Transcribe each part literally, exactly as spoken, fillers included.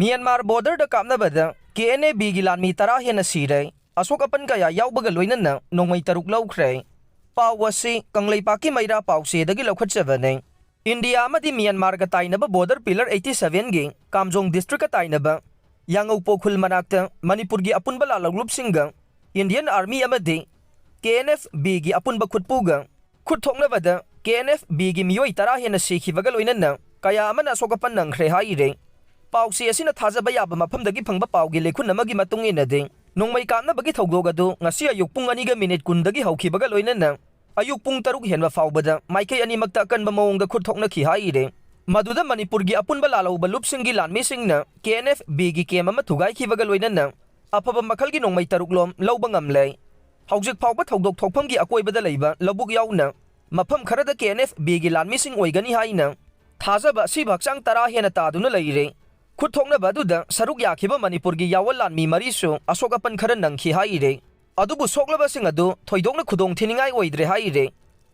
Myanmar ꯕꯣꯔꯗꯔꯗ ꯀꯥꯞꯅꯕꯗ K N A ꯕꯤꯒꯤ ꯂꯥꯟꯃꯤ ꯇꯔꯥ ꯍꯦꯟꯅ ꯁꯤꯔꯦ꯫ ꯑꯁꯣꯛ ꯑꯄꯟ ꯀꯌꯥ ꯌꯥꯎꯕꯒ ꯂꯣꯏꯅꯅ ꯅꯣꯡꯃꯩ ꯇꯔꯨꯛ ꯂꯧꯈ꯭ꯔꯦ꯫ ꯄꯥꯎ ꯑꯁꯤ ꯀꯪꯂꯩꯄꯥꯛꯀꯤ ꯃꯩꯔꯥ ꯄꯥꯎꯆꯦꯗꯒꯤ ꯂꯧꯈꯠꯆꯕꯅꯤ꯫ ꯏꯟꯗꯤꯌꯥ ꯑꯃꯗꯤ ꯃ꯭ꯌꯥꯟꯃꯥꯔꯒ ꯇꯥꯏꯅꯕ ꯕꯣꯔꯗꯔ ꯄꯤꯂꯔ ꯑꯩꯠꯇꯤ ꯁꯚꯦꯟꯒꯤ ꯀꯥꯝꯖꯣꯡ ꯗꯤꯁꯇ꯭ꯔꯤꯛꯀ ꯇꯥꯏꯅꯕ ꯌꯥꯉꯧꯄꯣ ꯈꯨꯜ ꯃꯅꯥꯛꯇ ꯃꯅꯤꯄꯨꯔꯒꯤ ꯑꯄꯨꯟꯕ ꯂꯥꯜꯍꯧꯂꯨꯞꯁꯤꯡꯒ ꯏꯟꯗꯤꯌꯟ ꯑꯥꯔꯃꯤ ꯑꯃꯗꯤ ꯀꯦ ꯑꯦꯟ ꯑꯦꯐ ꯕꯤꯒꯤ ꯑꯄꯨꯟꯕ ꯈꯨꯠꯄꯨꯒ ꯈꯨꯠ ꯊꯣꯛꯅꯕꯗ ꯀꯦ ꯑꯦꯟ ꯑꯦꯐ ꯕꯤꯒꯤ ꯃꯤꯑꯣꯏ ꯇꯔꯥ ꯍꯦꯟꯅ ꯁꯤꯈꯤꯕꯒ ꯂꯣꯏꯅꯅ ꯀꯌꯥ ꯑꯃꯅ ꯑꯁꯣꯛ ꯑꯄꯟ ꯅꯪꯈ꯭ꯔꯦ ꯍꯥꯏꯔꯤ꯫ ꯄꯥꯎꯆꯦ ꯑꯁꯤꯅ ꯊꯥꯖꯕ ꯌꯥꯕ ꯃꯐꯝꯗꯒꯤ ꯐꯪꯕ ꯄꯥꯎꯒꯤ ꯂꯩꯈꯨꯟ ꯑꯃꯒꯤ ꯃꯇꯨꯡ ꯏꯟꯅꯗꯤ, ꯅꯣꯡꯃꯩ ꯀꯥꯞꯅꯕꯒꯤ ꯊꯧꯗꯣꯛ ꯑꯗꯨ ꯉꯁꯤ ꯑꯌꯨꯛ ꯄꯨꯡ ꯑꯅꯤꯒ ꯃꯤꯅꯤꯠ ꯀꯨꯟꯗꯒꯤ ꯍꯧꯈꯤꯕꯒ ꯂꯣꯏꯅꯅ ꯑꯌꯨꯛ ꯄꯨꯡ ꯇꯔꯨꯛ ꯍꯦꯟꯕ ꯐꯥꯎꯕꯗ ꯃꯥꯏꯀꯩ ꯑꯅꯤꯃꯛꯇ ꯑꯀꯟꯕ ꯃꯑꯣꯡꯗ ꯈꯨꯠ ꯊꯣꯛꯅꯈꯤ ꯍꯥꯏꯔꯤ꯫ ꯃꯗꯨꯗ ꯃꯅꯤꯄꯨꯔꯒꯤ ꯑꯄꯨꯟꯕ ꯂꯥꯜꯍꯧꯕ ꯂꯨꯞꯁꯤꯡꯒꯤ ꯂꯥꯟꯃꯤꯁꯤꯡꯅ ꯀꯦ ꯑꯦꯟ ꯑꯦꯐ ꯕꯤꯒꯤ ꯀꯦꯝ ꯑꯃ ꯊꯨꯒꯥꯏꯈꯤꯕꯒ ꯂꯣꯏꯅꯅ ꯑꯐꯕ ꯃꯈꯜꯒꯤ ꯅꯣꯡꯃꯩ ꯇꯔꯨꯛꯂꯣꯝ ꯂꯧꯕ ꯉꯝꯂꯦ꯫ ꯍꯧꯖꯤꯛ ꯐꯥꯎꯕ ꯊꯧꯗꯣꯛ ꯊꯣꯛꯐꯝꯒꯤ ꯑꯀꯣꯏꯕꯗ ꯂꯩꯕ ꯂꯧꯕꯨꯛ ꯌꯥꯎꯅ ꯃꯐꯝ ꯈꯔꯗ ꯀꯦ ꯑꯦꯟ ꯑꯦꯐ ꯕꯤꯒꯤ ꯂꯥꯟꯃꯤꯁꯤꯡ ꯑꯣꯏꯒꯅꯤ ꯍꯥꯏꯅ ꯊꯥꯖꯕ ꯑꯁꯤꯕ ꯍꯛꯆꯥꯡ ꯇꯔꯥ ꯍꯦꯟꯅ ꯇꯥꯗꯨꯅ ꯂꯩꯔꯦ꯫ ꯈꯨꯠ ꯊꯣꯛꯅꯕ ꯑꯗꯨꯗ ꯁꯔꯨꯛ ꯌꯥꯈꯤꯕ ꯃꯅꯤꯄꯨꯔꯒꯤ ꯌꯥꯑꯣꯟ ꯂꯥꯟꯃꯤ ꯃꯔꯤꯁꯨ ꯑꯁꯣꯛ ꯑꯄꯟ ꯈꯔ ꯅꯪꯈꯤ ꯍꯥꯏꯔꯦ꯫ ꯑꯗꯨꯕꯨ ꯁꯣꯛꯂꯕꯁꯤꯡ ꯑꯗꯨ ꯊꯣꯏꯗꯣꯛꯅ ꯈꯨꯗꯣꯡ ꯊꯤꯅꯤꯡꯉꯥꯏ ꯑꯣꯏꯗ꯭ꯔꯦ ꯍꯥꯏꯔꯦ꯫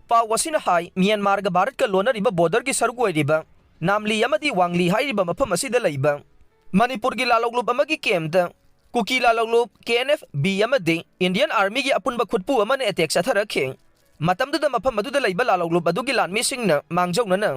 ꯄꯥꯎ ꯑꯁꯤꯅ ꯍꯥꯏ, ꯃ꯭ꯌꯥꯟꯃꯥꯔꯒ ꯚꯥꯔꯠꯀ ꯂꯣꯟꯅꯔꯤꯕ ꯕꯣꯔꯗꯔꯒꯤ ꯁꯔꯨꯛ ꯑꯣꯏꯔꯤꯕ ꯅꯥꯝꯂꯤ ꯑꯃꯗꯤ ꯋꯥꯡꯂꯤ ꯍꯥꯏꯔꯤꯕ ꯃꯐꯝ ꯑꯁꯤꯗ ꯂꯩꯕ ꯃꯅꯤꯄꯨꯔꯒꯤ ꯂꯥꯜꯍꯧꯂꯨꯞ ꯑꯃꯒꯤ ꯀꯦꯝꯗ ꯀꯨꯀꯤ ꯂꯥꯜꯍꯧꯂꯨꯞ ꯀꯦ ꯑꯦꯟ ꯑꯦꯐ ꯕꯤ ꯑꯃꯗꯤ ꯏꯟꯗꯤꯌꯟ ꯑꯥꯔꯃꯤꯒꯤ ꯑꯄꯨꯟꯕ ꯈꯨꯠꯄꯨ ꯑꯃꯅ ꯑꯦꯇꯦꯛ ꯆꯠꯊꯔꯛꯈꯤ꯫ ꯃꯇꯝꯗꯨꯗ ꯃꯐꯝ ꯑꯗꯨꯗ ꯂꯩꯕ ꯂꯥꯜꯍꯧꯂꯨꯞ ꯑꯗꯨꯒꯤ ꯂꯥꯟꯃꯤꯁꯤꯡꯅ ꯃꯥꯡꯖꯧꯅꯅ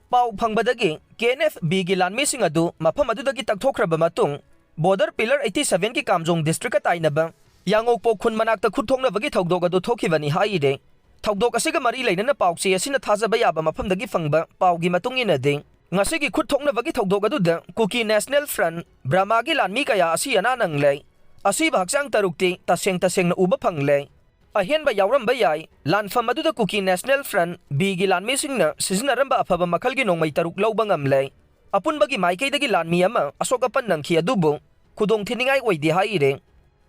ꯄꯥꯎ ꯐꯪꯕꯗꯒꯤ ꯀꯦ ꯑꯦꯟ ꯑꯦꯐ ꯕꯤꯒꯤ ꯂꯥꯟꯃꯤꯁꯤꯡ ꯑꯗꯨ ꯃꯐꯝ ꯑꯗꯨꯗꯒꯤ ꯇꯛꯊꯣꯛꯈ꯭ꯔꯕ ꯃꯇꯨꯡ, ꯕꯣꯔꯗꯔ ꯄꯤꯂꯔ ꯑꯩꯠꯇꯤ ꯁꯚꯦꯟꯒꯤ ꯀꯥꯝꯖꯣꯡ ꯗꯤꯁꯇ꯭ꯔꯤꯛꯀ ꯇꯥꯏꯅꯕ ꯌꯥꯉꯧꯄꯣ ꯈꯨꯟ ꯃꯅꯥꯛꯇ ꯈꯨꯠ ꯊꯣꯛꯅꯕꯒꯤ ꯊꯧꯗꯣꯛ ꯑꯗꯨ ꯊꯣꯛꯈꯤꯕꯅꯤ ꯍꯥꯏꯔꯦ꯫ ꯊꯧꯗꯣꯛ ꯑꯁꯤꯒ ꯃꯔꯤ ꯂꯩꯅꯅ ꯄꯥꯎꯆꯦ ꯑꯁꯤꯅ ꯊꯥꯖꯕ ꯌꯥꯕ ꯃꯐꯝꯗꯒꯤ ꯐꯪꯕ ꯄꯥꯎꯒꯤ ꯃꯇꯨꯡ ꯏꯟꯅꯗꯤ, ꯉꯁꯤꯒꯤ ꯈꯨꯠ ꯊꯣꯛꯅꯕꯒꯤ ꯊꯧꯗꯣꯛ ꯑꯗꯨꯗ ꯀꯨꯀꯤ ꯅꯦꯁꯅꯦꯜ ꯐ꯭ꯔꯟꯠ, ꯕ꯭ꯔꯃꯥꯒꯤ ꯂꯥꯟꯃꯤ ꯀꯌꯥ ꯑꯁꯤ ꯑꯅꯥ ꯅꯪꯂꯦ꯫ ꯑꯁꯤꯕ ꯍꯛꯆꯥꯡ ꯇꯔꯨꯛꯇꯤ ꯇꯁꯦꯡ ꯇꯁꯦꯡꯅ ꯎꯕ ꯐꯪꯂꯦ꯫ ꯑꯍꯦꯟꯕ ꯌꯥꯎꯔꯝꯕ ꯌꯥꯏ꯫ ꯂꯥꯟꯐꯝ ꯑꯗꯨꯗ ꯀꯨꯀꯤ ꯅꯦꯁꯅꯦꯜ ꯐ꯭ꯔꯟꯠ, ꯕꯤꯒꯤ ꯂꯥꯟꯃꯤꯁꯤꯡꯅ ꯁꯤꯖꯤꯟꯅꯔꯝꯕ ꯑꯐꯕ ꯃꯈꯜꯒꯤ ꯅꯣꯡꯃꯩ ꯇꯔꯨꯛ ꯂꯧꯕ ꯉꯝꯂꯦ꯫ ꯑꯄꯨꯟꯕꯒꯤ ꯃꯥꯏꯀꯩꯗꯒꯤ ꯂꯥꯟꯃꯤ ꯑꯃ ꯑꯁꯣꯛ ꯑꯄꯟ ꯅꯪꯈꯤ, ꯑꯗꯨꯕꯨ ꯈꯨꯗꯣꯡ ꯊꯤꯅꯤꯡꯉꯥꯏ ꯑꯣꯏꯗꯦ ꯍꯥꯏꯔꯦ꯫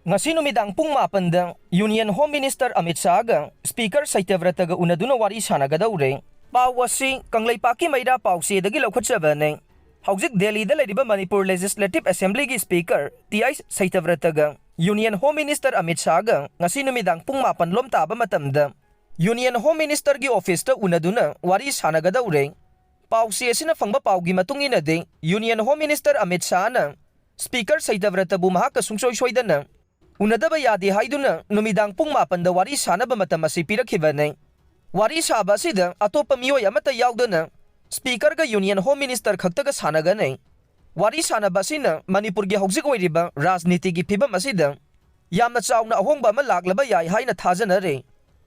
ꯉꯁꯤ ꯅꯨꯃꯤꯗꯥꯡ ꯄꯨꯡ ꯃꯥꯄꯟꯗ ꯌꯨꯅꯤꯌꯟ ꯍꯣꯝ ꯃꯤꯅꯤꯁꯇꯔ ꯑꯃꯤꯠ ꯁꯥꯍꯒ ꯁ꯭ꯄꯤꯀꯔ ꯁꯇ꯭ꯌꯕ꯭ꯔꯇꯒ ꯎꯅꯗꯨꯅ ꯋꯥꯔꯤ ꯁꯥꯟꯅꯒꯗꯧꯔꯦ꯫ ꯄꯥꯎ ꯑꯁꯤ ꯀꯪꯂꯩꯄꯥꯛꯀꯤ ꯃꯩꯔꯥ ꯄꯥꯎꯆꯦꯗꯒꯤ ꯂꯧꯈꯠꯆꯕꯅꯦ꯫ ꯍꯧꯖꯤꯛ ꯗꯦꯜꯂꯤꯗ ꯂꯩꯔꯤꯕ ꯃꯅꯤꯄꯨꯔ ꯂꯦꯖꯤꯁꯂꯦꯇꯤꯚ ꯑꯦꯁꯦꯝꯕ꯭ꯂꯤꯒꯤ ꯁ꯭ꯄꯤꯀꯔ ꯇꯤ ꯑꯥꯏ ꯁꯇ꯭ꯌꯕ꯭ꯔꯇꯒ ꯌꯨꯅꯤꯌꯟ ꯍꯣꯝ ꯃꯤꯅꯤꯁꯇꯔ ꯑꯃꯤꯠ ꯁꯥꯍꯒ ꯉꯁꯤ ꯅꯨꯃꯤꯗꯥꯡ ꯄꯨꯡ ꯃꯥꯄꯟ ꯂꯣꯝ ꯇꯥꯕ ꯃꯇꯝꯗ ꯌꯨꯅꯤꯌꯟ ꯍꯣꯝ ꯃꯤꯅꯤꯁꯇꯔꯒꯤ ꯑꯣꯐꯤꯁꯇ ꯎꯅꯗꯨꯅ ꯋꯥꯔꯤ ꯁꯥꯟꯅꯒꯗꯧꯔꯦ꯫ ꯄꯥꯎꯆꯦ ꯑꯁꯤꯅ ꯐꯪꯕ ꯄꯥꯎꯒꯤ ꯃꯇꯨꯡ ꯏꯟꯅꯗꯤ, Union Home Minister Amit ꯁꯥꯍꯅ Speaker ꯁꯇ꯭ꯌꯕ꯭ꯔꯇꯕꯨ ꯃꯍꯥꯛꯀ ꯁꯨꯡꯁꯣꯏ ꯁꯣꯏꯗꯅ ꯎꯅꯗꯕ ꯌꯥꯗꯦ ꯍꯥꯏꯗꯨꯅ ꯅꯨꯃꯤꯗꯥꯡ ꯄꯨꯡ ꯃꯥꯄꯟꯗ ꯋꯥꯔꯤ ꯁꯥꯅꯕ ꯃꯇꯝ ꯑꯁꯤ ꯄꯤꯔꯛꯈꯤꯕꯅꯤ꯫ ꯋꯥꯔꯤ ꯁꯥꯕ ꯑꯁꯤꯗ ꯑꯇꯣꯞꯄ ꯃꯤꯑꯣꯏ ꯑꯃꯠꯇ ꯌꯥꯎꯗꯅ Speakerꯒ Union Home Minister ꯈꯛꯇꯒ ꯁꯥꯟꯅꯒꯅꯤ꯫ ꯋꯥꯔꯤ ꯁꯥꯟꯅꯕ ꯑꯁꯤꯅ ꯃꯅꯤꯄꯨꯔꯒꯤ ꯍꯧꯖꯤꯛ ꯑꯣꯏꯔꯤꯕ ꯔꯥꯖꯅꯤꯇꯤꯒꯤ ꯐꯤꯕꯝ ꯑꯁꯤꯗ ꯌꯥꯝꯅ ꯆꯥꯎꯅ ꯑꯍꯣꯡꯕ ꯑꯃ ꯂꯥꯛꯂꯕ ꯌꯥꯏ ꯍꯥꯏꯅ ꯊꯥꯖꯅꯔꯤ꯫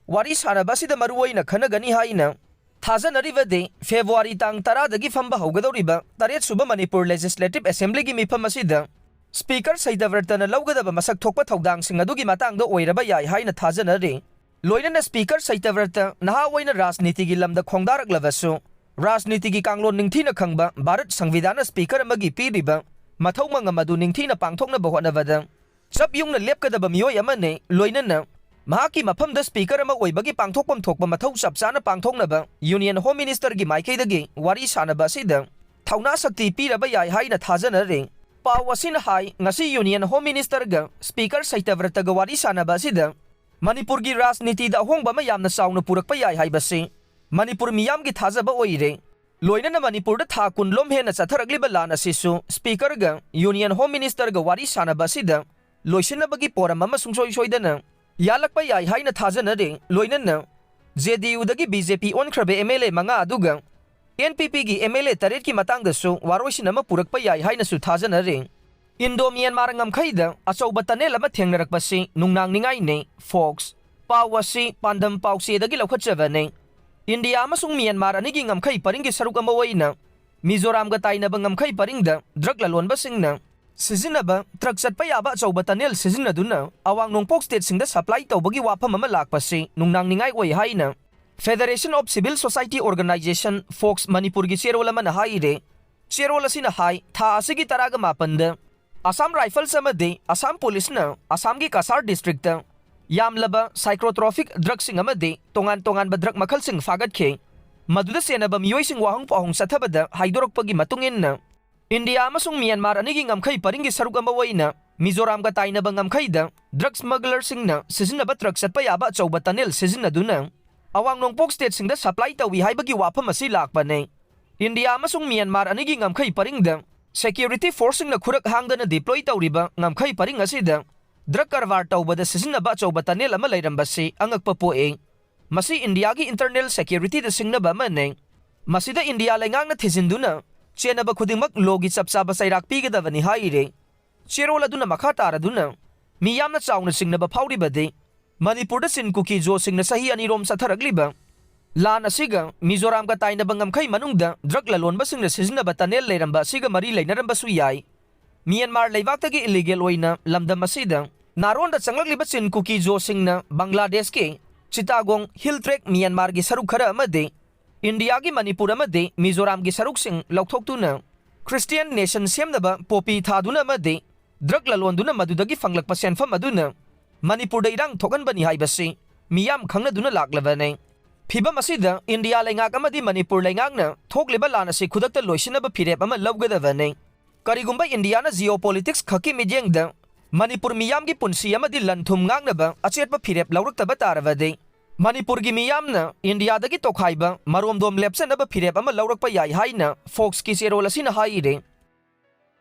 ꯋꯥꯔꯤ ꯁꯥꯟꯅꯕ ꯑꯁꯤꯗ ꯃꯔꯨꯑꯣꯏꯅ ꯈꯟꯅꯒꯅꯤ ꯍꯥꯏꯅ ꯊꯥꯖꯅꯔꯤꯕꯗꯤ ꯐꯦꯕ꯭ꯔꯨꯋꯥꯔꯤ ꯇꯥꯡ ꯇꯔꯥꯗꯒꯤ ꯐꯝꯕ ꯍꯧꯒꯗꯧꯔꯤꯕ ꯇꯔꯦꯠ ꯁꯨꯕ ꯃꯅꯤꯄꯨꯔ Legislative Assemblyꯒꯤ ꯃꯤꯐꯝ ꯑꯁꯤꯗ Speaker ꯁꯇ꯭ꯌꯕ꯭ꯔꯇꯅ ꯂꯧꯒꯗꯕ ꯃꯁꯛ ꯊꯣꯛꯄ ꯊꯧꯗꯥꯡꯁꯤꯡ ꯑꯗꯨꯒꯤ ꯃꯇꯥꯡꯗ ꯑꯣꯏꯔꯕ ꯌꯥꯏ ꯍꯥꯏꯅ ꯊꯥꯖꯅꯔꯤ꯫ ꯂꯣꯏꯅꯅ Speaker ꯁꯇ꯭ꯌꯕ꯭ꯔꯇ ꯅꯍꯥ ꯑꯣꯏꯅ ꯔꯥꯖꯅꯤꯇꯤꯒꯤ ꯂꯝꯗ ꯈꯣꯡꯗꯥꯔꯛꯂꯕꯁꯨ, ꯔꯥꯖꯅꯤꯇꯤꯒꯤ ꯀꯥꯡꯂꯣꯟ ꯅꯤꯡꯊꯤꯅ ꯈꯪꯕ, ꯚꯥꯔꯠ ꯁꯪꯕꯤꯙꯥꯟꯅ Speaker ꯑꯃꯒꯤ ꯄꯤꯔꯤꯕ ꯃꯊꯧ ꯃꯉꯝ ꯑꯗꯨ ꯅꯤꯡꯊꯤꯅ ꯄꯥꯡꯊꯣꯛꯅꯕ ꯍꯣꯠꯅꯕꯗ ꯆꯞ ꯌꯨꯡꯅ ꯂꯦꯞꯀꯗꯕ ꯃꯤꯑꯣꯏ ꯑꯃꯅꯤ꯫ ꯂꯣꯏꯅꯅ ꯃꯍꯥꯛꯀꯤ ꯃꯐꯝꯗ Speaker ꯑꯃ ꯑꯣꯏꯕꯒꯤ ꯄꯥꯡꯊꯣꯛꯐꯝ ꯊꯣꯛꯄ ꯃꯊꯧ ꯆꯞ ꯆꯥꯅ ꯄꯥꯡꯊꯣꯛꯅꯕ Union Home Ministerꯒꯤ ꯃꯥꯏꯀꯩꯗꯒꯤ ꯋꯥꯔꯤ ꯁꯥꯅꯕ ꯑꯁꯤꯗ ꯊꯧꯅꯥ ꯁꯛꯇꯤ ꯄꯤꯔꯕ ꯌꯥꯏ ꯍꯥꯏꯅ ꯊꯥꯖꯅꯔꯤ꯫ ꯄꯥꯎ ꯑꯁꯤꯅ ꯍꯥꯏ, ꯉꯁꯤ Union Home Ministerꯒ Speaker ꯁꯇ꯭ꯌꯕ꯭ꯔꯇꯒ ꯋꯥꯔꯤ ꯁꯥꯅꯕ ꯑꯁꯤꯗ ꯃꯅꯤꯄꯨꯔꯒꯤ ꯔꯥꯖꯅꯤꯇꯤꯗ ꯑꯍꯣꯡꯕ ꯑꯃ ꯌꯥꯝꯅ ꯆꯥꯎꯅ ꯄꯨꯔꯛꯄ ꯌꯥꯏ ꯍꯥꯏꯕꯁꯤ ꯃꯅꯤꯄꯨꯔ ꯃꯤꯌꯥꯝꯒꯤ ꯊꯥꯖꯕ ꯑꯣꯏꯔꯦ꯫ ꯂꯣꯏꯅꯅ ꯃꯅꯤꯄꯨꯔꯗ ꯊꯥ ꯀꯨꯟ ꯂꯣꯝ ꯍꯦꯟꯅ ꯆꯠꯊꯔꯛꯂꯤꯕ ꯂꯥꯟ ꯑꯁꯤꯁꯨ Speakerꯒ Union Home Ministerꯒ ꯋꯥꯔꯤ ꯁꯥꯅꯕ ꯑꯁꯤꯗ ꯂꯣꯏꯁꯤꯟꯅꯕꯒꯤ ꯄꯣꯔꯝ ꯑꯃ ꯁꯨꯡꯁꯣꯏ ꯁꯣꯏꯗꯅ ꯌꯥꯜꯂꯛꯄ ꯌꯥꯏ ꯍꯥꯏꯅ ꯊꯥꯖꯅꯔꯤ꯫ ꯂꯣꯏꯅꯅ JDUꯗꯒꯤ BJP ꯑꯣꯟꯈ꯭ꯔꯕ MLA ꯃꯉꯥ ꯑꯗꯨꯒ NPPꯒꯤ MLA ꯇꯔꯦꯠꯀꯤ ꯃꯇꯥꯡꯗꯁꯨ ꯋꯥꯔꯣꯏꯁꯤꯟ ꯑꯃ ꯄꯨꯔꯛꯄ ꯌꯥꯏ ꯍꯥꯏꯅꯁꯨ ꯊꯥꯖꯅꯔꯤ꯫ ꯏꯟꯗꯣ ꯃ꯭ꯌꯥꯟꯃꯥꯔ ꯉꯝꯈꯩꯗ ꯑꯆꯧꯕ tunnel ꯑꯃ ꯊꯦꯡꯅꯔꯛꯄꯁꯤ ꯅꯨꯡꯅꯥꯡꯅꯤꯡꯉꯥꯏꯅꯤ, Fox꯫ ꯄꯥꯎ ꯑꯁꯤ ꯄꯥꯟꯗꯝ ꯄꯥꯎꯆꯦꯗꯒꯤ ꯂꯧꯈꯠꯆꯕꯅꯤ꯫ ꯏꯟꯗꯤꯌꯥ ꯑꯃꯁꯨꯡ ꯃ꯭ꯌꯥꯟꯃꯥꯔ ꯑꯅꯤꯒꯤ ꯉꯝꯈꯩ ꯄꯔꯤꯡꯒꯤ ꯁꯔꯨꯛ ꯑꯃ ꯑꯣꯏꯅ ꯃꯤꯖꯣꯔꯥꯝꯒ ꯇꯥꯏꯅꯕ ꯉꯝꯈꯩ ꯄꯔꯤꯡꯗ drug ꯂꯂꯣꯟꯕꯁꯤꯡꯅ ꯁꯤꯖꯤꯟꯅꯕ truck ꯆꯠꯄ ꯌꯥꯕ ꯑꯆꯧꯕ tunnel ꯁꯤꯖꯤꯟꯅꯗꯨꯅ ꯑꯋꯥꯡ ꯅꯣꯡꯄꯣꯛ stateꯁꯤꯡꯗ supply ꯇꯧꯕꯒꯤ ꯋꯥꯐꯝ ꯑꯃ ꯂꯥꯛꯄꯁꯤ ꯅꯨꯡꯅꯥꯡꯅꯤꯡꯉꯥꯏ ꯑꯣꯏ ꯍꯥꯏꯅ Federation of Civil Society Organization, Fox, ꯃꯅꯤꯄꯨꯔꯒꯤ ꯆꯦꯔꯣꯜ ꯑꯃꯅ ꯍꯥꯏꯔꯦ꯫ ꯆꯦꯔꯣꯜ ꯑꯁꯤꯅ ꯍꯥꯏ, ꯊꯥ ꯑꯁꯤꯒꯤ ꯇꯔꯥꯒ ꯃꯥꯄꯟꯗ Assam Rifles ꯑꯃꯗꯤ Assam Policeꯅ Assamꯒꯤ ꯀꯁꯥꯔ districtꯇ ꯌꯥꯝꯂꯕ psychotropic drugꯁꯤꯡ ꯑꯃꯗꯤ ꯇꯣꯉꯥꯟ ꯇꯣꯉꯥꯟꯕ drug ꯃꯈꯜꯁꯤꯡ ꯐꯥꯒꯠꯈꯤ꯫ ꯃꯗꯨꯗ ꯆꯦꯟꯅꯕ ꯃꯤꯑꯣꯏꯁꯤꯡ ꯋꯥꯍꯪ ꯄꯥꯎꯍꯪ ꯆꯠꯊꯕꯗ ꯍꯥꯏꯗꯣꯔꯛꯄꯒꯤ ꯃꯇꯨꯡ ꯏꯟꯅ, ꯏꯟꯗꯤꯌꯥ ꯑꯃꯁꯨꯡ ꯃ꯭ꯌꯥꯟꯃꯥꯔ ꯑꯅꯤꯒꯤ ꯉꯝꯈꯩ ꯄꯔꯤꯡꯒꯤ ꯁꯔꯨꯛ ꯑꯃ ꯑꯣꯏꯅ ꯃꯤꯖꯣꯔꯥꯝꯒ ꯇꯥꯏꯅꯕ ꯉꯝꯈꯩꯗ drug smugglerꯁꯤꯡꯅ ꯁꯤꯖꯤꯟꯅꯕ truck ꯆꯠꯄ ꯌꯥꯕ ꯑꯆꯧꯕ tunnel ꯁꯤꯖꯤꯟꯅꯗꯨꯅ ꯑꯋꯥꯡ ꯅꯣꯡꯄꯣꯛ stateꯁꯤꯡꯗ supply ꯇꯧꯏ ꯍꯥꯏꯕꯒꯤ ꯋꯥꯐꯝ ꯑꯁꯤ ꯂꯥꯛꯄꯅꯤ꯫ ꯏꯟꯗꯤꯌꯥ ꯑꯃꯁꯨꯡ ꯃ꯭ꯌꯥꯟꯃꯥꯔ ꯑꯅꯤꯒꯤ ꯉꯝꯈꯩ ꯄꯔꯤꯡꯗ security forceꯁꯤꯡꯅ ꯈꯨꯔꯛ ꯍꯥꯡꯗꯅ deploy ꯇꯧꯔꯤꯕ ꯉꯝꯈꯩ ꯄꯔꯤꯡ ꯑꯁꯤꯗ drug ꯀꯔꯕꯥꯔ ꯇꯧꯕꯗ ꯁꯤꯖꯤꯟꯅꯕ ꯑꯆꯧꯕ tunnel ꯑꯃ ꯂꯩꯔꯝꯕꯁꯤ ꯑꯉꯛꯄ ꯄꯣꯛꯏ꯫ ꯃꯁꯤ ꯏꯟꯗꯤꯌꯥꯒꯤ internal securityꯗ ꯁꯤꯡꯅꯕ ꯑꯃꯅꯤ꯫ ꯃꯁꯤꯗ ꯏꯟꯗꯤꯌꯥ ꯂꯩꯉꯥꯛꯅ ꯊꯤꯖꯤꯟꯗꯨꯅ ꯆꯦꯟꯅꯕ ꯈꯨꯗꯤꯡꯃꯛ lawꯒꯤ ꯆꯞ ꯆꯥꯕ ꯆꯩꯔꯥꯛ ꯄꯤꯒꯗꯕꯅꯤ ꯍꯥꯏꯔꯤ꯫ ꯆꯦꯔꯣꯜ ꯑꯗꯨꯅ ꯃꯈꯥ ꯇꯥꯔꯗꯨꯅ ꯃꯤꯌꯥꯝꯅ ꯆꯥꯎꯅ ꯆꯤꯡꯅꯕ ꯐꯥꯎꯔꯤꯕꯗꯤ ꯃꯅꯤꯄꯨꯔꯗ ꯆꯤꯟ ꯀꯨꯀꯤ ꯖꯣꯁꯤꯡꯅ ꯆꯍꯤ ꯑꯅꯤꯔꯣꯝ ꯆꯠꯊꯔꯛꯂꯤꯕ ꯂꯥꯟ ꯑꯁꯤꯒ ꯃꯤꯖꯣꯔꯥꯝꯒ ꯇꯥꯏꯅꯕ ꯉꯝꯈꯩ ꯃꯅꯨꯡꯗ drug ꯂꯂꯣꯟꯕꯁꯤꯡꯅ ꯁꯤꯖꯤꯟꯅꯕ tunnel ꯂꯩꯔꯝꯕ ꯑꯁꯤꯒ ꯃꯔꯤ ꯂꯩꯅꯔꯝꯕꯁꯨ ꯌꯥꯏ꯫ ꯃ꯭ꯌꯥꯟꯃꯥꯔ ꯂꯩꯕꯥꯛꯇꯒꯤ illegal ꯑꯣꯏꯅ ꯂꯝꯗꯝ ꯑꯁꯤꯗ ꯅꯥꯔꯣꯟꯗ ꯆꯪꯂꯛꯂꯤꯕ ꯆꯤꯟ ꯀꯨꯀꯤ ꯖꯣꯁꯤꯡꯅ ꯕꯪꯒ꯭ꯂꯥꯗꯦꯁꯀꯤ ꯆꯤꯇꯥꯒꯣꯡ hill tract ꯃ꯭ꯌꯥꯟꯃꯥꯔꯒꯤ ꯁꯔꯨꯛ ꯈꯔ ꯑꯃꯗꯤ ꯏꯟꯗꯤꯌꯥꯒꯤ ꯃꯅꯤꯄꯨꯔ ꯑꯃꯗꯤ ꯃꯤꯖꯣꯔꯥꯝꯒꯤ ꯁꯔꯨꯛꯁꯤꯡ ꯂꯧꯊꯣꯛꯇꯨꯅ Christian nation ꯁꯦꯝꯅꯕ poppy ꯊꯥꯗꯨꯅ ꯑꯃꯗꯤ drug ꯂꯂꯣꯟꯗꯨꯅ ꯃꯗꯨꯗꯒꯤ ꯐꯪꯂꯛꯄ ꯁꯦꯟꯐꯝ ꯑꯗꯨꯅ ꯃꯅꯤꯄꯨꯔꯗ ꯏꯔꯥꯡ ꯊꯣꯛꯍꯟꯕꯅꯤ ꯍꯥꯏꯕꯁꯤ ꯃꯤꯌꯥꯝ ꯈꯪꯅꯗꯨꯅ ꯂꯥꯛꯂꯕꯅꯤ꯫ ꯐꯤꯚꯝ ꯑꯁꯤꯗ ꯏꯟꯗꯤꯌꯥ ꯂꯩꯉꯥꯛ ꯑꯃꯗꯤ ꯃꯅꯤꯄꯨꯔ ꯂꯩꯉꯥꯛꯅ ꯊꯣꯛꯂꯤꯕ ꯂꯥꯟ ꯑꯁꯤ ꯈꯨꯗꯛꯇ ꯂꯣꯏꯁꯤꯟꯅꯕ ꯐꯤꯔꯦꯞ ꯑꯃ ꯂꯧꯒꯗꯕꯅꯤ꯫ ꯀꯔꯤꯒꯨꯝꯕ ꯏꯟꯗꯤꯌꯥꯅ geopolitics ꯈꯛꯀꯤ ꯃꯤꯠꯌꯦꯡꯗ ꯃꯅꯤꯄꯨꯔ ꯃꯤꯌꯥꯝꯒꯤ ꯄꯨꯟꯁꯤ ꯑꯃꯗꯤ ꯂꯟ ꯊꯨꯝ ꯉꯥꯛꯅꯕ ꯑꯆꯦꯠꯄ ꯐꯤꯔꯦꯞ ꯂꯧꯔꯛꯇꯕ ꯇꯥꯔꯕꯗꯤ, ꯃꯅꯤꯄꯨꯔꯒꯤ ꯃꯤꯌꯥꯝꯅ ꯏꯟꯗꯤꯌꯥꯗꯒꯤ ꯇꯣꯈꯥꯏꯕ ꯃꯔꯣꯝꯗꯣꯝ ꯂꯦꯞꯆꯅꯕ ꯐꯤꯔꯦꯞ ꯑꯃ ꯂꯧꯔꯛꯄ ꯌꯥꯏ ꯍꯥꯏꯅ Foxꯀꯤ ꯆꯦꯔꯣꯜ ꯑꯁꯤꯅ ꯍꯥꯏꯔꯤ꯫